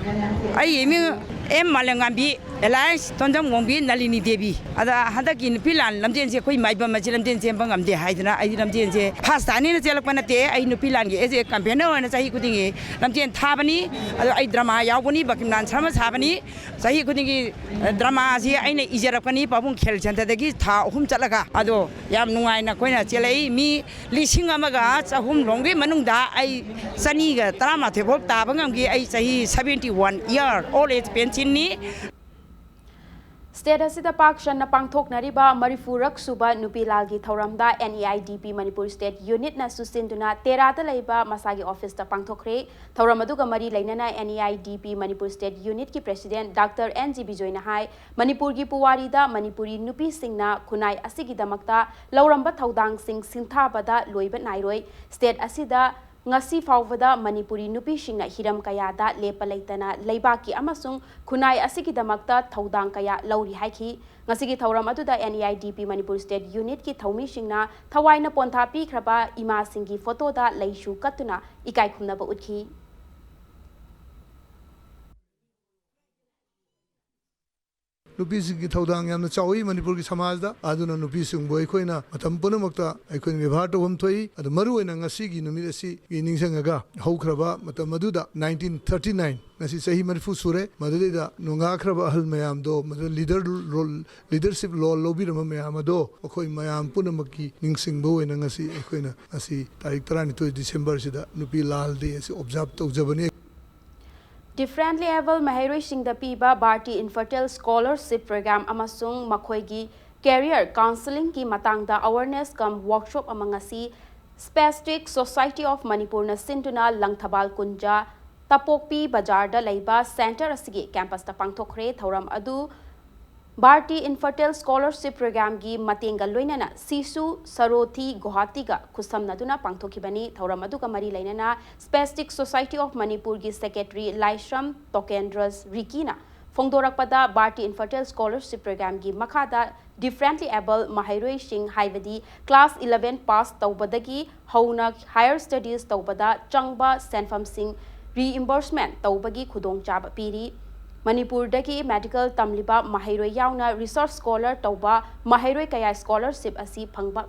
ꯑꯩ ꯏꯃꯤꯡ ꯑꯦꯝ ꯃꯥꯂꯦꯝꯉꯥꯝꯕꯤ, ꯑꯦꯂꯥꯏꯟꯁ ꯇꯣꯟꯖꯝ ꯋꯣꯡꯕꯤ, ꯅꯂꯤꯅꯤ ꯗꯦꯕꯤ꯫ ꯑꯗ ꯍꯟꯗꯛꯀꯤ ꯅꯨꯄꯤ ꯂꯥꯟ ꯂꯝꯖꯦꯟꯁꯦ ꯑꯩꯈꯣꯏ ꯃꯥꯏꯕꯝ ꯑꯁꯤ ꯂꯝꯖꯦꯟ ꯆꯦꯟꯕ ꯉꯝꯗꯦ ꯍꯥꯏꯗꯅ ꯑꯩꯗꯤ ꯂꯝꯖꯦꯟꯁꯦ ꯐꯥꯔꯁ ꯇꯥꯅꯤꯅ ꯆꯦꯜꯂꯛꯄ ꯅꯠꯇꯦ꯫ ꯑꯩ ꯅꯨꯄꯤ ꯂꯥꯟꯒꯤ ꯑꯦꯖ ꯑꯦ ꯀꯦꯝꯄꯦꯅꯔ ꯑꯣꯏꯅ ꯆꯍꯤ ꯈꯨꯗꯤꯡꯒꯤ ꯂꯝꯖꯦꯟ ꯊꯥꯕꯅꯤ꯫ ꯑꯗꯣ ꯑꯩ ꯗ꯭ꯔꯃꯥ ꯌꯥꯎꯕꯅꯤ, ꯕꯀꯤꯝꯂꯥꯟ ꯁꯔꯃ ꯁꯥꯕꯅꯤ꯫ ꯆꯍꯤ ꯈꯨꯗꯤꯡꯒꯤ, ꯑ, ꯗ꯭ꯔꯃꯥꯁꯤ ꯑꯩꯅ ꯏꯖꯔꯛꯄꯅꯤ, ꯄꯥꯕꯨꯡ ꯈꯦꯜ ꯁꯦꯟꯇꯔꯗꯒꯤ ꯊꯥ ꯑꯍꯨꯝ ꯆꯠꯂꯒ꯫ ꯑꯗꯣ ꯌꯥꯝ ꯅꯨꯡꯉꯥꯏꯅ ꯑꯩꯈꯣꯏꯅ ꯆꯦꯜꯂꯛꯏ꯫ ꯃꯤ ꯂꯤꯁꯤꯡ ꯑꯃꯒ ꯆꯍꯨꯝ ꯂꯣꯝꯒꯤ ꯃꯅꯨꯡꯗ ꯑꯩ ꯆꯅꯤꯒ ꯇꯔꯥꯃꯥꯊꯣꯏ ꯐꯥꯎ ꯇꯥꯕ ꯉꯝꯈꯤ꯫ ꯑꯩ ꯆꯍꯤ seventy one year old age pensionꯅꯤ꯫ ꯁ꯭ꯇꯦꯠ ꯑꯁꯤꯗ ꯄꯥꯛ ꯁꯟꯅ ꯄꯥꯡꯊꯣꯛꯅꯔꯤꯕ ꯃꯔꯤꯐꯨꯔꯛ ꯁꯨꯕ ꯅꯨꯄꯤ ꯂꯥꯜꯒꯤ ꯊꯧꯔꯝꯗ N E I D P Manipur state ꯌꯨꯅꯤꯠꯅ ꯆꯨꯁꯤꯟꯗꯨꯅ ꯇꯦꯔꯥꯗ ꯂꯩꯕ ꯃꯁꯥꯒꯤ ꯑꯣꯐꯤꯁꯇ ꯄꯥꯡꯊꯣꯛꯈ꯭ꯔꯦ꯫ ꯊꯧꯔꯝ ꯑꯗꯨꯒ ꯃꯔꯤ ꯂꯩꯅꯅ N E I D P Manipur state ꯌꯨꯅꯤꯠꯀꯤ ꯄ꯭ꯔꯦꯁꯤꯗꯦꯟꯠ ꯗꯥꯛꯇꯔ ꯑꯦꯟ ꯖꯤ ꯕꯤꯖꯣꯏꯅ ꯍꯥꯏ, ꯃꯅꯤꯄꯨꯔꯒꯤ ꯄꯨꯋꯥꯔꯤꯗ ꯃꯅꯤꯄꯨꯔꯤ ꯅꯨꯄꯤꯁꯤꯡꯅ ꯈꯨꯟꯅꯥꯏ ꯑꯁꯤꯒꯤꯗꯃꯛꯇ ꯂꯧꯔꯝꯕ ꯊꯧꯗꯥꯡꯁꯤꯡ ꯁꯤꯡꯊꯥꯕꯗ ꯂꯣꯏꯕ ꯅꯥꯏꯔꯣꯏ꯫ ꯁ꯭ꯇꯦꯠ ꯑꯁꯤꯗ ꯉꯁꯤ ꯐꯥꯎꯕꯗ ꯃꯅꯤꯄꯨꯔꯤ ꯅꯨꯄꯤꯁꯤꯡꯅ ꯍꯤꯔꯝ ꯀꯌꯥꯗ ꯂꯦꯞꯄ ꯂꯩꯇꯅ ꯂꯩꯕꯥꯛꯀꯤ ꯑꯃꯁꯨꯡ ꯈꯨꯟꯅꯥꯏ ꯑꯁꯤꯒꯤꯗꯃꯛꯇ ꯊꯧꯗꯥꯡ ꯀꯌꯥ ꯂꯧꯔꯤ ꯍꯥꯏꯈꯤ꯫ ꯉꯁꯤꯒꯤ ꯊꯧꯔꯝ ꯑꯗꯨꯗ N E I D P Manipur state ꯌꯨꯅꯤꯠꯀꯤ ꯊꯧꯃꯤꯁꯤꯡꯅ ꯊꯋꯥꯏꯅ ꯄꯣꯟꯊꯥ ꯄꯤꯈ꯭ꯔꯕ ꯏꯃꯥꯁꯤꯡꯒꯤ ꯐꯣꯇꯣꯗ ꯂꯩꯁꯨ ꯀꯠꯇꯨꯅ ꯏꯀꯥꯏ ꯈꯨꯝꯅꯕ ꯎꯠꯈꯤ꯫ ꯅꯨꯄꯤꯁꯤꯡꯒꯤ ꯊꯧꯗꯥꯡ ꯌꯥꯝꯅ ꯆꯥꯎꯏ ꯃꯅꯤꯄꯨꯔꯒꯤ ꯁꯃꯥꯖꯗ꯫ ꯑꯗꯨꯅ ꯅꯨꯄꯤꯁꯤꯡꯕꯨ ꯑꯩꯈꯣꯏꯅ ꯃꯇꯝ ꯄꯨꯝꯅꯃꯛꯇ ꯑꯩꯈꯣꯏꯅ ꯕꯦꯕꯥꯔ ꯇꯧꯐꯝ ꯊꯣꯛꯏ꯫ ꯑꯗꯨ ꯃꯔꯨꯑꯣꯏꯅ ꯉꯁꯤꯒꯤ ꯅꯨꯃꯤꯠ ꯑꯁꯤꯒꯤ ꯅꯤꯡꯁꯤꯡꯉꯒ, ꯍꯧꯈ꯭ꯔꯕ ꯃꯇꯝ ꯑꯗꯨꯗ, nineteen thirty nine, ꯉꯁꯤ ꯆꯍꯤ ꯃꯔꯤꯐꯨ ꯁꯨꯔꯦ, ꯃꯗꯨꯗꯩꯗ ꯅꯣꯡꯉꯥꯈ꯭ꯔꯕ ꯑꯍꯜ ꯃꯌꯥꯝꯗꯣ, ꯃꯗꯨ leader role, leadership role ꯂꯧꯕꯤꯔꯝꯕ ꯃꯌꯥꯝ ꯑꯗꯣ ꯑꯩꯈꯣꯏ ꯃꯌꯥꯝ ꯄꯨꯝꯅꯃꯛꯀꯤ ꯅꯤꯡꯁꯤꯡꯕ ꯑꯣꯏꯅ ꯉꯁꯤ ꯑꯩꯈꯣꯏꯅ ꯉꯁꯤ ꯇꯥꯔꯤꯛ ꯇꯔꯥꯅꯤꯊꯣꯏ December ꯁꯤꯗ ꯅꯨꯄꯤ ꯂꯥꯜ day ꯑꯁꯤ observe ꯇꯧꯖꯕꯅꯤ꯫ Differently abled ꯃꯍꯩꯔꯣꯏꯁꯤꯡꯗ ꯄꯤꯕ Bharti Infratel Scholarship Program ꯑꯃꯁꯨꯡ ꯃꯈꯣꯏꯒꯤ career counselling ꯒꯤ ꯃꯇꯥꯡꯗ awareness cum workshop ꯑꯃ ꯉꯁꯤ Spastic Society of Manipur ꯅ ꯁꯤꯟꯗꯨꯅ ꯂꯪꯊꯕꯥꯜ ꯀꯨꯟꯖ, ꯇꯄꯣꯛꯄꯤ ꯕꯖꯥꯔꯗ ꯂꯩꯕ centre ꯑꯁꯤꯒꯤ campus ꯇ ꯄꯥꯡꯊꯣꯛꯈ꯭ꯔꯦ꯫ ꯊꯧꯔꯝ ꯑꯗꯨ Bharti Infratel Scholarship Program ꯒꯤ ꯃꯇꯦꯡꯒ ꯂꯣꯏꯅꯅ ꯁꯤꯁꯨ ꯁꯔꯣꯊꯤ ꯒꯨꯋꯥꯍꯥꯇꯤꯒ ꯈꯨꯠꯁꯝꯅꯗꯨꯅ ꯄꯥꯡꯊꯣꯛꯈꯤꯕꯅꯤ꯫ ꯊꯧꯔꯝ ꯑꯗꯨꯒ ꯃꯔꯤ ꯂꯩꯅꯅ Spastic Society of Manipur ꯒꯤ secretary ꯂꯥꯏꯁ꯭ꯔꯝ ꯇꯣꯀꯦꯟꯗ꯭ꯔꯁ ꯔꯤꯀꯤꯅ ꯐꯣꯡꯗꯣꯔꯛꯄꯗ, Bharti Infratel Scholarship Program ꯒꯤ ꯃꯈꯥꯗ differently abled ꯃꯍꯩꯔꯣꯏꯁꯤꯡ, ꯍꯥꯏꯕꯗꯤ class eleven pass ꯇꯧꯕꯗꯒꯤ ꯍꯧꯅ higher studies ꯇꯧꯕꯗ ꯆꯪꯕ ꯁꯦꯟꯐꯝꯁꯤꯡ reimbursement ꯇꯧꯕꯒꯤ ꯈꯨꯗꯣꯡꯆꯥꯕ ꯄꯤꯔꯤ꯫ ꯃꯅꯤꯄꯨꯔꯗꯒꯤ medical ꯇꯝꯂꯤꯕ ꯃꯍꯩꯔꯣꯏ ꯌꯥꯎꯅ research scholar ꯇꯧꯕ ꯃꯍꯩꯔꯣꯏ ꯀꯌꯥ scholarship ꯑꯁꯤ ꯐꯪꯕ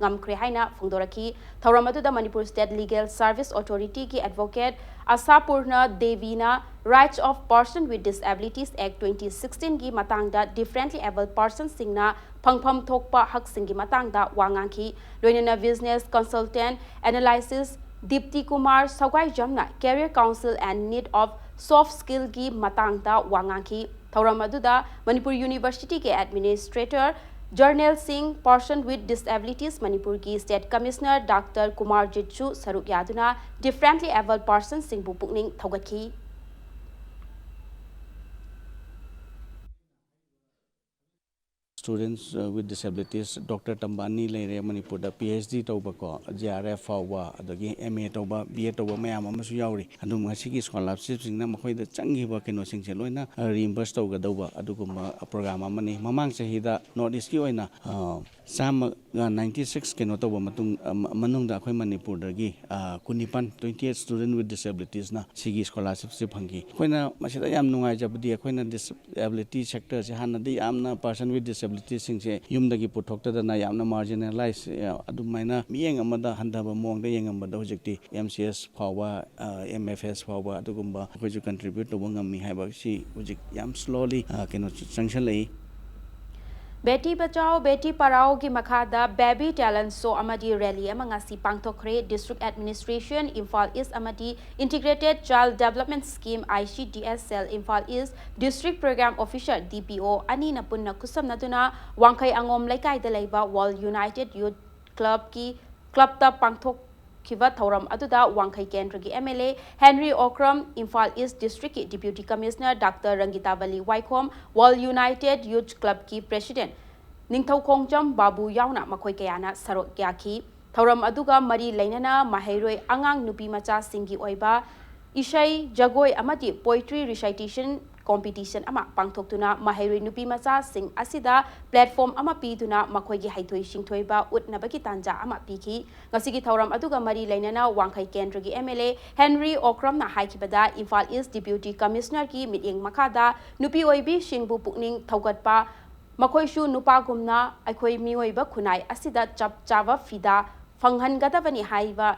ꯉꯝꯈ꯭ꯔꯦ ꯍꯥꯏꯅ ꯐꯣꯡꯗꯣꯔꯛꯈꯤ꯫ ꯊꯧꯔꯝ ꯑꯗꯨꯗ Manipur State Legal Service Authority ꯒꯤ advocate ꯑꯁꯥꯄꯨꯔꯅ ꯗꯦꯕꯤꯅ Rights of Person with Disabilities Act twenty sixteen ꯒꯤ ꯃꯇꯥꯡꯗ differently abled persons ꯁꯤꯡꯅ ꯐꯪꯐꯝ ꯊꯣꯛꯄ ꯍꯛꯁꯤꯡꯒꯤ ꯃꯇꯥꯡꯗ ꯋꯥ ꯉꯥꯡꯈꯤ꯫ ꯂꯣꯏꯅꯅ business consultant analysis ꯗꯤꯞꯇꯤ Kumar ꯁꯧꯒꯥꯏꯖꯝꯅ career counsel and need of soft skill ꯒꯤ ꯃꯇꯥꯡꯗ ꯋꯥ ꯉꯥꯡꯈꯤ꯫ ꯊꯧꯔꯝ ꯑꯗꯨꯗ ꯃꯅꯤꯄꯨꯔ University ꯒꯤ administrator ꯖꯔꯅꯦꯜ ꯁꯤꯡ, Person with Disabilities ꯃꯅꯤꯄꯨꯔꯒꯤ State Commissioner ꯗꯥꯛꯇꯔ ꯀꯨꯃꯥꯔꯖꯤꯠꯁꯨ ꯁꯔꯨꯛ ꯌꯥꯗꯨꯅ differently abled persons ꯁꯤꯡꯕꯨ ꯄꯨꯛꯅꯤꯡ ꯊꯧꯒꯠꯈꯤ꯫ Students with disabilities, doctor ꯇꯝꯕ ꯑꯅꯤ ꯂꯩꯔꯦ ꯃꯅꯤꯄꯨꯔꯗ, ꯄꯤ ꯑꯩꯆ ꯗꯤ ꯇꯧꯕꯀꯣ, ꯖꯤ ꯑꯥꯔ ꯑꯦꯐ ꯐꯥꯎꯕ, ꯑꯗꯒꯤ ꯑꯦꯝ ꯑꯦ ꯇꯧꯕ, ꯕꯤ ꯑꯦꯗ ꯇꯧꯕ ꯃꯌꯥꯝ ꯑꯃꯁꯨ ꯌꯥꯎꯔꯤ꯫ ꯑꯗꯨꯝ ꯉꯁꯤꯒꯤ ꯁ꯭ꯀꯣꯂꯥꯔꯁꯤꯞꯁꯤꯡꯅ ꯃꯈꯣꯏꯗ ꯆꯪꯈꯤꯕ ꯀꯩꯅꯣꯁꯤꯡꯁꯦ ꯂꯣꯏꯅ ꯔꯤꯏꯝꯕꯔꯁ ꯇꯧꯒꯗꯧꯕ ꯑꯗꯨꯒꯨꯝꯕ ꯄ꯭ꯔꯣꯒ꯭ꯔꯥꯝ ꯑꯃꯅꯤ꯫ ꯃꯃꯥꯡ ꯆꯍꯤꯗ ꯅꯣꯔꯠ ꯏꯁꯀꯤ ꯑꯣꯏꯅ, ꯑ, ꯆꯥꯝꯃꯒ ꯅꯥꯏꯟꯇꯤ ꯁꯤꯛꯁ ꯀꯩꯅꯣ ꯇꯧꯕ ꯃꯇꯨꯡ, ꯑ, ꯃꯅꯨꯡꯗ ꯑꯩꯈꯣꯏ ꯃꯅꯤꯄꯨꯔꯗꯒꯤ, ꯑ, ꯀꯨꯟꯅꯤꯄꯥꯟ, twenty eight student with disabilitiesꯅ ꯁꯤꯒꯤ ꯁ꯭ꯀꯣꯂꯥꯔꯁꯤꯞꯁꯦ ꯐꯪꯈꯤ꯫ ꯑꯩꯈꯣꯏꯅ ꯃꯁꯤꯗ ꯌꯥꯝ ꯅꯨꯡꯉꯥꯏꯖꯕꯗꯤ, ꯑꯩꯈꯣꯏꯅ ꯗꯤꯁ-, ꯑꯦꯕꯤꯂꯤꯇꯤ ꯁꯦꯛꯇꯔꯁꯦ ꯍꯥꯟꯅꯗꯤ ꯌꯥꯝꯅ person with disabilitiesꯁꯤꯡꯁꯦ ꯌꯨꯝꯗꯒꯤ ꯄꯨꯊꯣꯛꯇꯗꯅ ꯌꯥꯝꯅ ꯃꯥꯔꯖꯤꯅꯦꯂꯥꯏꯁ, ꯑꯗꯨꯃꯥꯏꯅ ꯃꯤꯠꯌꯦꯡ ꯑꯃꯗ ꯍꯟꯊꯕ ꯃꯑꯣꯡꯗ ꯌꯦꯡꯉꯝꯕꯗꯣ, ꯍꯧꯖꯤꯛꯇꯤ ꯑꯦꯝ ꯁꯤ ꯑꯦꯁ ꯐꯥꯎꯕ, ꯑꯦꯝ ꯑꯦꯐ ꯑꯦꯁ ꯐꯥꯎꯕ ꯑꯗꯨꯒꯨꯝꯕ ꯑꯩꯈꯣꯏꯁꯨ ꯀꯟꯇ꯭ꯔꯤꯕ꯭ꯌꯨꯠ ꯇꯧꯕ ꯉꯝꯃꯤ ꯍꯥꯏꯕꯁꯤ ꯍꯧꯖꯤꯛ ꯌꯥꯝ ꯁ꯭ꯂꯣꯂꯤ ꯀꯩꯅꯣ ꯆꯪꯁꯤꯜꯂꯛꯏ꯫ ꯕꯦꯇꯤ ꯕꯆꯥꯎ ꯕꯦꯇꯤ ꯄꯔꯥꯎꯒꯤ ꯃꯈꯥꯗ ꯕꯦꯕꯤ ꯇꯦꯂꯦꯟ ꯁꯣ ꯑꯃꯗꯤ ꯔꯦꯂꯤ ꯑꯃ ꯉꯁꯤ ꯄꯥꯡꯊꯣꯛꯈ꯭ꯔꯦ꯫ ꯗꯤꯁꯇ꯭ꯔꯤꯛ ꯑꯦꯗꯃꯤꯅꯤꯁꯇ꯭ꯔꯦꯁꯟ ꯏꯝꯐꯥꯜ ꯏꯁ ꯑꯃꯗꯤ integrated child development scheme, I C D S cell, Imphal east district programme officer, D P O, ꯑꯅꯤꯅ ꯄꯨꯟꯅ ꯈꯨꯠꯁꯝꯅꯗꯨꯅ ꯋꯥꯡꯈꯩ ꯑꯉꯣꯝ ꯂꯩꯀꯥꯏꯗ ꯂꯩꯕ ꯋꯥꯔꯜ ꯌꯨꯅꯥꯏꯇꯦꯗ ꯌꯨꯊ ꯀ꯭ꯂꯕꯀꯤ, ꯀ꯭ꯂꯕꯇ ꯄꯥꯡꯊꯣꯛꯈꯤꯕ ꯊꯧꯔꯝ ꯑꯗꯨꯗ ꯋꯥꯡꯈꯩ ꯀꯦꯟꯗ꯭ꯔꯒꯤ M L A Henry Okram, Imphal east ꯗꯤꯁꯇ꯭ꯔꯤꯛꯀꯤ deputy commissioner doctor Rangitabali Waikhom, ꯋꯥꯔꯜ ꯌꯨꯅꯥꯏꯇꯦꯗ ꯌꯨꯊ ꯀ꯭ꯂꯕꯀꯤ ꯄ꯭ꯔꯦꯁꯤꯗꯦꯟꯠ ꯅꯤꯡꯊꯧꯈꯣꯡꯖꯝ ꯕꯥꯕꯨ ꯌꯥꯎꯅ ꯃꯈꯣꯏ ꯀꯌꯥꯅ ꯁꯔꯨꯛ ꯌꯥꯈꯤ꯫ ꯊꯧꯔꯝ ꯑꯗꯨꯒ ꯃꯔꯤ ꯂꯩꯅꯅ ꯃꯍꯩꯔꯣꯏ ꯑꯉꯥꯡ ꯅꯨꯄꯤ ꯃꯆꯥꯁꯤꯡꯒꯤ ꯑꯣꯏꯕ ꯏꯁꯩ, ꯖꯒꯣꯏ ꯑꯃꯗꯤ poetry recitation competition ꯑꯃ ꯄꯥꯡꯊꯣꯛꯇꯨꯅ ꯃꯍꯩꯔꯣꯏ ꯅꯨꯄꯤ ꯃꯆꯥꯁꯤꯡ ꯑꯁꯤꯗ platform ꯑꯃ ꯄꯤꯗꯨꯅ ꯃꯈꯣꯏꯒꯤ ꯍꯩꯊꯣꯏ ꯁꯤꯡꯊꯣꯏꯕ ꯎꯠꯅꯕꯒꯤ ꯇꯥꯟꯖꯥ ꯑꯃ ꯄꯤꯈꯤ꯫ ꯉꯁꯤꯒꯤ ꯊꯧꯔꯝ ꯑꯗꯨꯒ ꯃꯔꯤ ꯂꯩꯅꯅ ꯋꯥꯡꯈꯩ ꯀꯦꯟꯗ꯭ꯔꯒꯤ ꯑꯦꯝ ꯑꯦꯜ ꯑꯦ ꯍꯦꯟꯔꯤ ꯑꯣꯀ꯭ꯔꯝꯅ ꯍꯥꯏꯈꯤꯕꯗ, ꯏꯝꯐꯥꯜ ꯏꯁ ꯗꯤꯄ꯭ꯌꯨꯇꯤ ꯀꯃꯤꯁꯅꯔꯒꯤ ꯃꯤꯠꯌꯦꯡ ꯃꯈꯥꯗ ꯅꯨꯄꯤ ꯑꯣꯏꯕꯤꯁꯤꯡꯕꯨ ꯄꯨꯛꯅꯤꯡ ꯊꯧꯒꯠꯄ, ꯃꯈꯣꯏꯁꯨ ꯅꯨꯄꯥꯒꯨꯝꯅ ꯑꯩꯈꯣꯏ ꯃꯤꯑꯣꯏꯕ ꯈꯨꯟꯅꯥꯏ ꯑꯁꯤꯗ ꯆꯞ ꯆꯥꯕ ꯐꯤꯗꯥ ꯐꯪꯍꯟꯒꯗꯕꯅꯤ ꯍꯥꯏꯕ,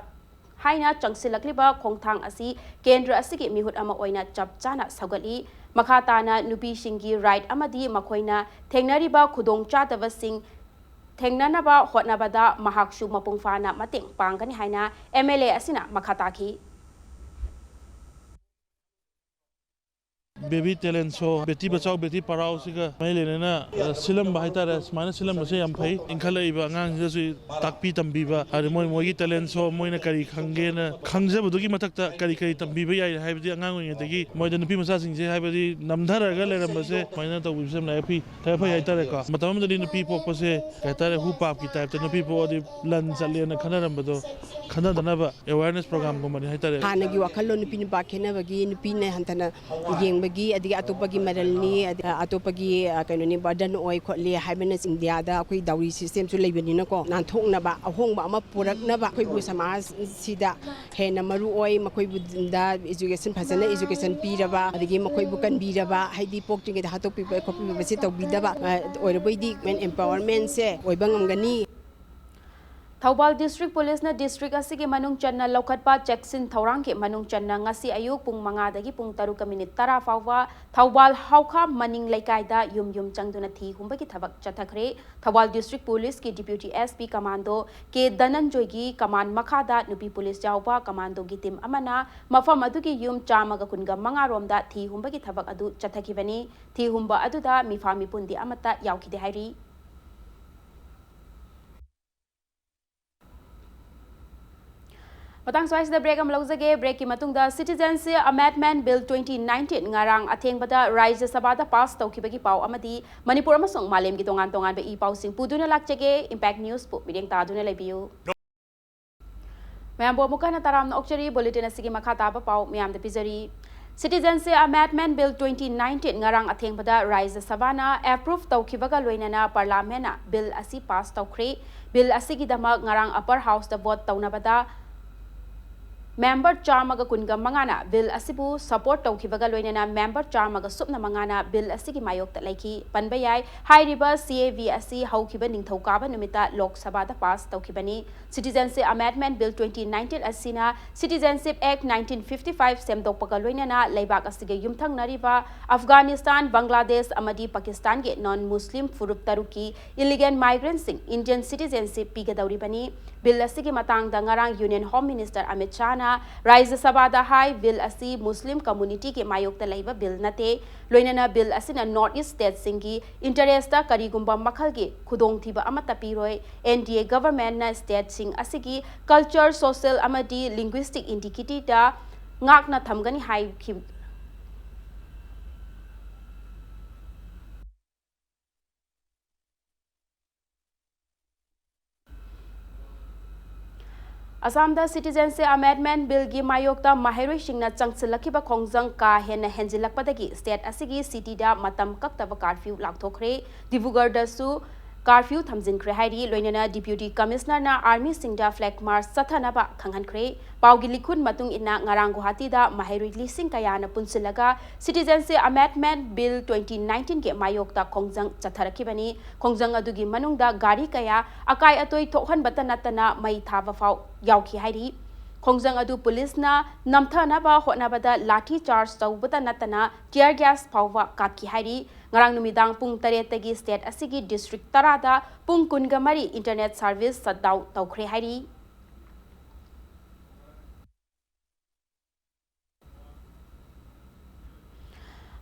ꯍꯥꯏꯅ ꯆꯪꯁꯤꯜꯂꯛꯂꯤꯕ ꯈꯣꯡꯊꯥꯡ ꯑꯁꯤ ꯀꯦꯟꯗ꯭ꯔ ꯑꯁꯤꯒꯤ ꯃꯤꯍꯨꯠ ꯑꯃ ꯑꯣꯏꯅ ꯆꯞ ꯆꯥꯅ ꯁꯧꯒꯠꯂꯤ꯫ ꯃꯈꯥ ꯇꯥꯅ ꯅꯨꯄꯤꯁꯤꯡꯒꯤ ꯔꯥꯏꯠ ꯑꯃꯗꯤ ꯃꯈꯣꯏꯅ ꯊꯦꯡꯅꯔꯤꯕ ꯈꯨꯗꯣꯡꯆꯥꯗꯕꯁꯤꯡ ꯊꯦꯡꯅꯅꯕ ꯍꯣꯠꯅꯕꯗ ꯃꯍꯥꯛꯁꯨ ꯃꯄꯨꯡ ꯐꯥꯅ ꯃꯇꯦꯡ ꯄꯥꯡꯒꯅꯤ ꯍꯥꯏꯅ ꯑꯦꯝ ꯑꯦꯜ ꯑꯦ ꯑꯁꯤꯅ ꯃꯈꯥ ꯇꯥꯈꯤ꯫ Baby Talent Show, Beti Bachao Beti Padhao ꯁꯤꯒ ꯃꯔꯤ ꯂꯩꯅꯅ, ꯑ, ꯁꯤꯜꯂꯝꯕ ꯍꯥꯏꯇꯥꯔꯦ꯫ ꯁꯨꯃꯥꯏꯅ ꯁꯤꯜꯂꯝꯕꯁꯦ ꯌꯥꯝ ꯐꯩ꯫ ꯏꯟꯈꯠꯂꯛꯏꯕ ꯑꯉꯥꯡꯁꯤꯡꯗꯁꯨ ꯇꯥꯛꯄꯤ ꯇꯝꯕꯤꯕ, ꯍꯥꯏꯗꯤ ꯃꯣꯏ, ꯃꯣꯏꯒꯤ talent show, ꯃꯣꯏꯅ ꯀꯔꯤ ꯈꯪꯒꯦꯅ ꯈꯪꯖꯕꯗꯨꯒꯤ ꯃꯊꯛꯇ ꯀꯔꯤ ꯀꯔꯤ ꯇꯝꯕꯤꯕ ꯌꯥꯏ ꯍꯥꯏꯕꯗꯤ ꯑꯉꯥꯡ ꯑꯣꯏꯔꯤꯉꯩꯗꯒꯤ ꯃꯣꯏꯗ ꯅꯨꯄꯤ ꯃꯆꯥꯁꯤꯡꯁꯦ ꯍꯥꯏꯕꯗꯤ ꯅꯝꯊꯔꯒ ꯂꯩꯔꯝꯕꯁꯦ ꯁꯨꯃꯥꯏꯅ ꯇꯧꯕꯤꯕꯁꯦ ꯌꯥꯝꯅ ꯐꯩ, ꯈꯔ ꯐꯩ ꯍꯥꯏꯇꯥꯔꯦꯀꯣ꯫ ꯃꯇꯝ ꯑꯃꯗꯗꯤ ꯅꯨꯄꯤ ꯄꯣꯛꯄꯁꯦ ꯀꯩ ꯍꯥꯏꯇꯥꯔꯦ, ꯍꯨ ꯄꯥꯞꯀꯤ type ꯇ ꯅꯨꯄꯤ ꯄꯣꯛꯑꯗꯤ ꯂꯟ ꯆꯠꯂꯦꯅ ꯈꯟꯅꯔꯝꯕꯗꯣ ꯈꯟꯅꯗꯅꯕ awareness program ꯒꯨꯝꯕꯅꯤ ꯍꯥꯏꯇꯥꯔꯦ꯫ ꯍꯥꯟꯅꯒꯤ ꯋꯥꯈꯜꯂꯣꯟ ꯅꯨꯄꯤ ꯅꯨꯄꯥ ꯈꯦꯠꯅꯕꯒꯤ, ꯅꯨꯄꯤꯅ ꯍꯟꯊꯅ ꯌꯦꯡꯕꯒꯤ, ꯑꯗꯒꯤ ꯑꯇꯣꯞꯄꯒꯤ ꯃꯔꯜꯅꯤ, ꯑꯗ-, ꯑꯇꯣꯞꯄꯒꯤ, ꯑ, ꯀꯩꯅꯣꯅꯤ, burden ꯑꯣꯏ ꯈꯣꯠꯂꯤ ꯍꯥꯏꯕꯅ ꯏꯟꯗꯤꯌꯥꯗ ꯑꯩꯈꯣꯏ dowry system ꯁꯨ ꯂꯩꯕꯅꯤꯅꯀꯣ, ꯅꯥꯟꯊꯣꯛꯅꯕ, ꯑꯍꯣꯡꯕ ꯑꯃ ꯄꯨꯔꯛꯅꯕ ꯑꯩꯈꯣꯏꯕꯨ ꯁꯃꯥꯖꯁꯤꯗ ꯍꯦꯟꯅ ꯃꯔꯨ ꯑꯣꯏ꯫ ꯃꯈꯣꯏꯕꯨꯗ education, ꯐꯖꯅ education ꯄꯤꯔꯕ, ꯑꯗꯒꯤ ꯃꯈꯣꯏꯕꯨ ꯀꯟꯕꯤꯔꯕ, ꯍꯥꯏꯗꯤ ꯄꯣꯛꯇ꯭ꯔꯤꯉꯩꯗ ꯍꯥꯠꯇꯣꯛꯄꯤꯕ ꯈꯣꯠꯄꯤꯕꯁꯤ ꯇꯧꯕꯤꯗꯕ, ꯑ, ꯑꯣꯏꯔꯕꯣꯏꯗꯤ women empowerment ꯁꯦ ꯑꯣꯏꯕ ꯉꯝꯒꯅꯤ꯫ ꯊꯧꯕꯥꯜ District Police ꯅ district ꯑꯁꯤꯒꯤ ꯃꯅꯨꯡ ꯆꯟꯅ ꯂꯧꯈꯠꯄ ꯆꯦꯛꯁꯤꯟ ꯊꯧꯔꯥꯡꯒꯤ ꯃꯅꯨꯡ ꯆꯟꯅ ꯉꯁꯤ ꯑꯌꯨꯛ ꯄꯨꯡ ꯃꯉꯥꯗꯒꯤ ꯄꯨꯡ ꯇꯔꯨꯛꯀ minute ꯇꯔꯥ ꯐꯥꯎꯕ ꯊꯧꯕꯥꯜ ꯍꯥꯎꯈꯥ ꯃꯅꯤꯡ ꯂꯩꯀꯥꯏꯗ ꯌꯨꯝ ꯌꯨꯝ ꯆꯪꯗꯨꯅ ꯊꯤ ꯍꯨꯝꯕꯒꯤ ꯊꯕꯛ ꯆꯠꯊꯈ꯭ꯔꯦ꯫ ꯊꯧꯕꯥꯜ District Police ꯀꯤ Deputy S P Commando ꯀꯦ ꯙꯅꯟꯖꯣꯏꯒꯤ command ꯃꯈꯥꯗ ꯅꯨꯄꯤ police ꯌꯥꯎꯕ commando ꯒꯤ team ꯑꯃꯅ ꯃꯐꯝ ꯑꯗꯨꯒꯤ ꯌꯨꯝ ꯆꯥꯝꯃꯒ ꯀꯨꯟꯒ ꯃꯉꯥ ꯔꯣꯝꯗ ꯊꯤ ꯍꯨꯝꯕꯒꯤ ꯊꯕꯛ ꯑꯗꯨ ꯆꯠꯊꯈꯤꯕꯅꯤ꯫ ꯊꯤ ꯍꯨꯝꯕ ꯑꯗꯨꯗ ꯃꯤꯐꯥ ꯃꯤꯄꯨꯟꯗꯤ ꯑꯃꯠꯇ ꯌꯥꯎꯈꯤꯗꯦ ꯍꯥꯏꯔꯤ꯫ ꯃꯇꯥꯡ ꯁ꯭ꯋꯥꯏꯁꯤꯗ break ꯑꯃ ꯂꯧꯖꯒꯦ꯫ Break ꯀꯤ ꯃꯇꯨꯡꯗ Citizenship Amendment Bill twenty nineteen ꯉꯔꯥꯡ ꯑꯊꯦꯡꯕꯗ ꯔꯥꯖ꯭ꯌ ꯁꯚꯥꯗ pass ꯇꯧꯈꯤꯕꯒꯤ ꯄꯥꯎ ꯑꯃꯗꯤ ꯃꯅꯤꯄꯨꯔ ꯑꯃꯁꯨꯡ ꯃꯥꯂꯦꯝꯒꯤ ꯇꯣꯉꯥꯟ ꯇꯣꯉꯥꯟꯕ ꯏ ꯄꯥꯎꯁꯤꯡ ꯄꯨꯗꯨꯅ ꯂꯥꯛꯆꯒꯦ꯫ Impact News ꯄꯨ ꯃꯤꯠꯌꯦꯡ ꯇꯥꯗꯨꯅ ꯂꯩꯕꯤꯌꯨ꯫ ꯃꯌꯥꯝꯕꯨ ꯑꯃꯨꯛꯀ ꯍꯟꯅ ꯇꯔꯥꯝꯅ ꯑꯣꯛꯆꯔꯤ꯫ Bulletin ꯑꯁꯤꯒꯤ ꯃꯈꯥ ꯇꯥꯕ ꯄꯥꯎ ꯃꯌꯥꯝꯗ ꯄꯤꯖꯔꯤ꯫ Citizenship Amendment Bill twenty nineteen ꯉꯔꯥꯡ ꯑꯊꯦꯡꯕꯗ ꯔꯥꯖ꯭ꯌ ꯁꯚꯥꯅ approve ꯇꯧꯈꯤꯕꯒ ꯂꯣꯏꯅꯅ parliament ꯅ bill ꯑꯁꯤ pass ꯇꯧꯈ꯭ꯔꯦ꯫ Bill ꯑꯁꯤꯒꯤꯗꯃꯛ ꯉꯔꯥꯡ Upper House ꯇ vote ꯇꯧꯅꯕꯗ member ꯆꯥꯝꯃꯒ ꯀꯨꯟꯒ ꯃꯉꯥꯅ bill ꯑꯁꯤꯕꯨ support ꯇꯧꯈꯤꯕꯒ ꯂꯣꯏꯅꯅ member ꯆꯥꯝꯃꯒ ꯁꯨꯞꯅ ꯃꯉꯥꯅ bill ꯑꯁꯤꯒꯤ ꯃꯥꯌꯣꯛꯇ ꯂꯩꯈꯤ꯫ ꯄꯟꯕ ꯌꯥꯏ, ꯍꯥꯏꯔꯤꯕ C A B ꯑꯁꯤ ꯍꯧꯈꯤꯕ ꯅꯤꯡꯊꯧꯀꯥꯕ ꯅꯨꯃꯤꯠꯇ ꯂꯣꯛ ꯁꯚꯥꯗ pass ꯇꯧꯈꯤꯕꯅꯤ꯫ Citizenship Amendment Bill twenty nineteen ꯑꯁꯤꯅ Citizenship Act nineteen fifty five ꯁꯦꯝꯗꯣꯛꯄꯒ ꯂꯣꯏꯅꯅ ꯂꯩꯕꯥꯛ ꯑꯁꯤꯒ ꯌꯨꯝꯊꯪꯅꯔꯤꯕ ꯑꯐꯒꯥꯅꯤꯁꯇꯥꯟ, ꯕꯪꯒ꯭ꯂꯥꯗꯦꯁ ꯑꯃꯗꯤ ꯄꯥꯀꯤꯁꯇꯥꯟꯒꯤ non Muslim ꯐꯨꯔꯨꯞ ꯇꯔꯨꯛꯀꯤ illegal migrant ꯁꯤꯡ Indian citizenship ꯄꯤꯒꯗꯧꯔꯤꯕꯅꯤ꯫ Bill ꯑꯁꯤꯒꯤ ꯃꯇꯥꯡꯗ ꯉꯔꯥꯡ Union Home Minister ꯑꯃꯤꯠ ꯁꯥꯍꯅ ꯔꯥꯖ꯭ꯌ ꯁꯚꯥꯗ ꯍꯥꯏ, bill ꯑꯁꯤ Muslim communityꯒꯤ ꯃꯥꯌꯣꯛꯇ ꯂꯩꯕ bill ꯅꯠꯇꯦ꯫ ꯂꯣꯏꯅꯅ bill ꯑꯁꯤꯅ North East stateꯁꯤꯡꯒꯤ interestꯇ ꯀꯔꯤꯒꯨꯝꯕ ꯃꯈꯜꯒꯤ ꯈꯨꯗꯣꯡꯊꯤꯕ ꯑꯃꯠꯇ ꯄꯤꯔꯣꯏ꯫ NDA governmentꯅ stateꯁꯤꯡ ꯑꯁꯤꯒꯤ culture, social ꯑꯃꯗꯤ linguistic integrityꯗ ꯉꯥꯛꯅ ꯊꯝꯒꯅꯤ ꯍꯥꯏꯈꯤ꯫ ꯑꯁꯥꯝꯗ Citizenship Amendment Billꯒꯤ ꯃꯥꯌꯣꯛꯇ ꯃꯍꯩꯔꯣꯏꯁꯤꯡꯅ ꯆꯪꯁꯤꯜꯂꯛꯈꯤꯕ ꯈꯣꯡꯖꯪ ꯀꯥ ꯍꯦꯟꯅ ꯍꯦꯟꯖꯤꯜꯂꯛꯄꯗꯒꯤ state ꯑꯁꯤꯒꯤ cityꯗ ꯃꯇꯝ ꯀꯛꯇꯕ curfew ꯂꯥꯎꯊꯣꯛꯈ꯭ꯔꯦ꯫ ꯗꯤꯕ꯭ꯔꯨꯒꯔꯗꯁꯨ curfew ꯊꯝꯖꯤꯟꯈ꯭ꯔꯦ ꯍꯥꯏꯔꯤ꯫ ꯂꯣꯏꯅꯅ Deputy Commissionerꯅ armyꯁꯤꯡꯗ flag march ꯆꯠꯊꯅꯕ ꯈꯪꯍꯟꯈ꯭ꯔꯦ꯫ ꯄꯥꯎꯒꯤ ꯂꯤꯈꯨꯟ ꯃꯇꯨꯡ ꯏꯟꯅ ꯉꯔꯥꯡ ꯒꯨꯋꯥꯍꯥꯇꯤꯗ ꯃꯍꯩꯔꯣꯏ ꯂꯤꯁꯤꯡ ꯀꯌꯥꯅ ꯄꯨꯟꯁꯤꯜꯂꯒ Citizenship Amendment Bill twenty nineteenꯒꯤ ꯃꯥꯌꯣꯛꯇ ꯈꯣꯡꯖꯪ ꯆꯠꯊꯔꯛꯈꯤꯕꯅꯤ꯫ ꯈꯣꯡꯖꯪ ꯑꯗꯨꯒꯤ ꯃꯅꯨꯡꯗ ꯒꯥꯔꯤ ꯀꯌꯥ ꯑꯀꯥꯏ ꯑꯇꯣꯏ ꯊꯣꯛꯍꯟꯕꯇ ꯅꯠꯇꯅ ꯃꯩ ꯊꯥꯕ ꯐꯥꯎ ꯌꯥꯎꯈꯤ ꯍꯥꯏꯔꯤ꯫ ꯈꯣꯡꯖꯪ ꯑꯗꯨ ꯄꯨꯂꯤꯁꯅ ꯅꯝꯊꯅꯕ ꯍꯣꯠꯅꯕꯗ ꯂꯥꯊꯤ charge ꯇꯧꯕꯇ ꯅꯠꯇꯅ tear gas ꯐꯥꯎꯕ ꯀꯥꯞꯈꯤ ꯍꯥꯏꯔꯤ꯫ ꯉꯔꯥꯡ ꯅꯨꯃꯤꯗꯥꯡ ꯄꯨꯡ ꯇꯔꯦꯠꯇꯒꯤ state ꯑꯁꯤꯒꯤ district ꯇꯔꯥꯗ ꯄꯨꯡ ꯀꯨꯟꯒ ꯃꯔꯤ internet service shutdown ꯇꯧꯈ꯭ꯔꯦ ꯍꯥꯏꯔꯤ꯫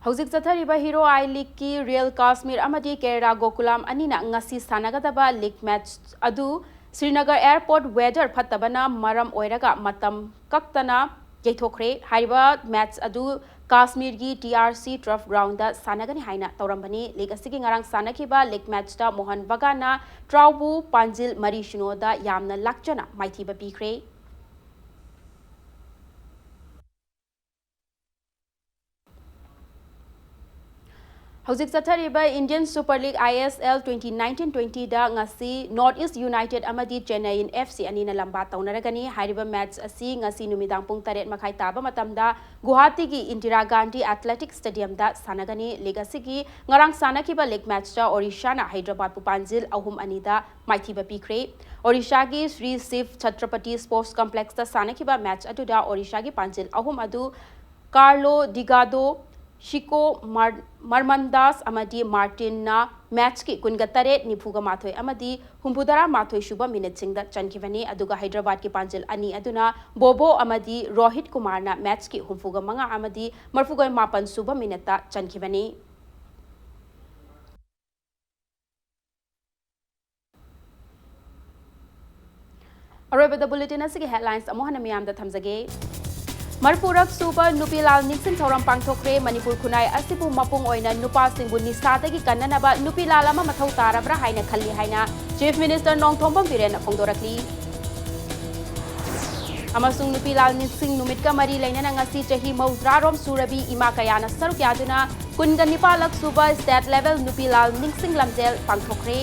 ꯍꯧꯖꯤꯛ ꯆꯠꯊꯔꯤꯕ Hero I Leagueꯀꯤ Real Kashmir ꯑꯃꯗꯤ Kerala Gokulam ꯑꯅꯤꯅ ꯉꯁꯤ ꯁꯥꯟꯅꯒꯗꯕ league match ꯑꯗꯨ ꯁ꯭ꯔꯤꯅꯒꯔ airport weather ꯐꯠꯇꯕꯅ ꯃꯔꯝ ꯑꯣꯏꯔꯒ ꯃꯇꯝ ꯀꯛꯇꯅ ꯌꯩꯊꯣꯛꯈ꯭ꯔꯦ꯫ ꯍꯥꯏꯔꯤꯕ match ꯑꯗꯨ ꯀꯥꯁꯃꯤꯔꯒꯤ TRC turf groundꯗ ꯁꯥꯟꯅꯒꯅꯤ ꯍꯥꯏꯅ ꯇꯧꯔꯝꯕꯅꯤ꯫ League ꯑꯁꯤꯒꯤ ꯉꯔꯥꯡ ꯁꯥꯟꯅꯈꯤꯕ league matchꯇ ꯃꯣꯍꯟ ꯕꯒꯥꯟꯅ ꯇ꯭ꯔꯥꯎꯕꯨ ꯄꯥꯟꯖꯤꯜ ꯃꯔꯤ ꯁꯤꯅꯣꯗ ꯌꯥꯝꯅ ꯂꯥꯛꯆꯅ ꯃꯥꯏꯊꯤꯕ ꯄꯤꯈ꯭ꯔꯦ꯫ ꯍꯧꯖꯤꯛ ꯆꯠꯊꯔꯤꯕ Indian Super League, ISL, twenty nineteen twentyꯗ ꯉꯁꯤ North East United ꯑꯃꯗꯤ Chennaiyin FC ꯑꯅꯤꯅ ꯂꯝꯕꯥ ꯇꯧꯅꯔꯒꯅꯤ꯫ ꯍꯥꯏꯔꯤꯕ match ꯑꯁꯤ ꯉꯁꯤ ꯅꯨꯃꯤꯗꯥꯡ ꯄꯨꯡ ꯇꯔꯦꯠ ꯃꯈꯥꯏ ꯇꯥꯕ ꯃꯇꯝꯗ ꯒꯨꯋꯥꯍꯥꯇꯤꯒꯤ ꯏꯟꯗꯤꯔꯥ ꯒꯥꯟꯙꯤ ꯑꯦꯊꯂꯦꯇꯤꯛ ꯁ꯭ꯇꯦꯗꯤꯌꯝꯗ ꯁꯥꯟꯅꯒꯅꯤ꯫ League ꯑꯁꯤꯒꯤ ꯉꯔꯥꯡ ꯁꯥꯟꯅꯈꯤꯕ league matchꯇ ꯑꯣꯔꯤꯁꯥꯅ ꯍꯩꯗ꯭ꯔꯕꯥꯗꯄꯨ ꯄꯥꯟꯖꯤꯜ ꯑꯍꯨꯝ ꯑꯅꯤꯗ ꯃꯥꯏꯊꯤꯕ ꯄꯤꯈ꯭ꯔꯦ꯫ ꯑꯣꯔꯤꯁꯥꯒꯤ ꯁ꯭ꯔꯤ ꯁꯤꯚ ꯆꯇ꯭ꯔꯄꯇꯤ Sports Complexꯇ ꯁꯥꯟꯅꯈꯤꯕ match ꯑꯗꯨꯗ ꯑꯣꯔꯤꯁꯥꯒꯤ ꯄꯥꯟꯖꯤꯜ ꯑꯍꯨꯝ ꯑꯗꯨ ꯀꯥꯔꯂꯣ ꯗꯤꯒꯥꯗꯣ, ꯁꯤꯀꯣ ꯃꯥꯔ-, ꯃꯔꯃꯟꯗꯥꯁ ꯑꯃꯗꯤ ꯃꯥꯔꯇꯤꯟꯅ ꯃꯦꯠꯆꯀꯤ ꯀꯨꯟꯒ ꯇꯔꯦꯠ, ꯅꯤꯐꯨꯒ ꯃꯥꯊꯣꯏ ꯑꯃꯗꯤ ꯍꯨꯝꯐꯨꯇꯔꯥ ꯃꯥꯊꯣꯏ ꯁꯨꯕ ꯃꯤꯅꯠꯁꯤꯡꯗ ꯆꯟꯈꯤꯕꯅꯤ꯫ ꯑꯗꯨꯒ ꯍꯩꯗ꯭ꯔꯕꯥꯗꯀꯤ ꯄꯥꯟꯖꯤꯜ ꯑꯅꯤ ꯑꯗꯨꯅ ꯕꯣꯕꯣ ꯑꯃꯗꯤ ꯔꯣꯍꯤꯠ ꯀꯨꯃꯥꯔꯅ ꯃꯦꯠꯆꯀꯤ ꯍꯨꯝꯐꯨꯒ ꯃꯉꯥ ꯑꯃꯗꯤ ꯃꯔꯐꯨꯒ ꯃꯥꯄꯟ ꯁꯨꯕ ꯃꯤꯅꯠꯇ ꯆꯟꯈꯤꯕꯅꯤ꯫ ꯑꯔꯣꯏꯕꯗ ꯕꯨꯂꯦꯇꯤꯟ ꯑꯁꯤꯒꯤ ꯍꯦꯗꯂꯥꯏꯟꯁ ꯑꯃꯨꯛ ꯍꯟꯅ ꯃꯤꯌꯥꯝꯗ ꯊꯝꯖꯒꯦ꯫ ꯃꯔꯐꯨꯔꯛ ꯁꯨꯕ ꯅꯨꯄꯤ ꯂꯥꯜ ꯅꯤꯡꯁꯤꯡ ꯊꯧꯔꯝ ꯄꯥꯡꯊꯣꯛꯈ꯭ꯔꯦ꯫ ꯃꯅꯤꯄꯨꯔ ꯈꯨꯟꯅꯥꯏ ꯑꯁꯤꯕꯨ ꯃꯄꯨꯡ ꯑꯣꯏꯅ ꯅꯨꯄꯥꯁꯤꯡꯕꯨ ꯅꯤꯁꯥꯗꯒꯤ ꯀꯟꯅꯅꯕ ꯅꯨꯄꯤ ꯂꯥꯜ ꯑꯃ ꯃꯊꯧ ꯇꯥꯔꯕ꯭ꯔꯥ ꯍꯥꯏꯅ ꯈꯜꯂꯤ ꯍꯥꯏꯅ ꯆꯤꯐ ꯃꯤꯅꯤꯁꯇꯔ ꯅꯣꯡꯊꯣꯝꯕꯝ ꯕꯤꯔꯦꯟꯅ ꯐꯣꯡꯗꯣꯔꯛꯂꯤ꯫ ꯑꯃꯁꯨꯡ ꯅꯨꯄꯤ ꯂꯥꯜ ꯅꯤꯡꯁꯤꯡ ꯅꯨꯃꯤꯠꯀ ꯃꯔꯤ ꯂꯩꯅꯅ ꯉꯁꯤ ꯆꯍꯤ ꯃꯧꯗ꯭ꯔꯥꯔꯣꯝ ꯁꯨꯔꯕꯤ ꯏꯃꯥ ꯀꯌꯥꯅ ꯁꯔꯨꯛ ꯌꯥꯗꯨꯅ ꯀꯨꯟꯒ ꯅꯤꯄꯥꯜꯂꯛ ꯁꯨꯕ ꯁ꯭ꯇꯦꯠ ꯂꯦꯚꯦꯜ ꯅꯨꯄꯤ ꯂꯥꯜ ꯅꯤꯡꯁꯤꯡ ꯂꯝꯖꯦꯜ ꯄꯥꯡꯊꯣꯛꯈ꯭ꯔꯦ꯫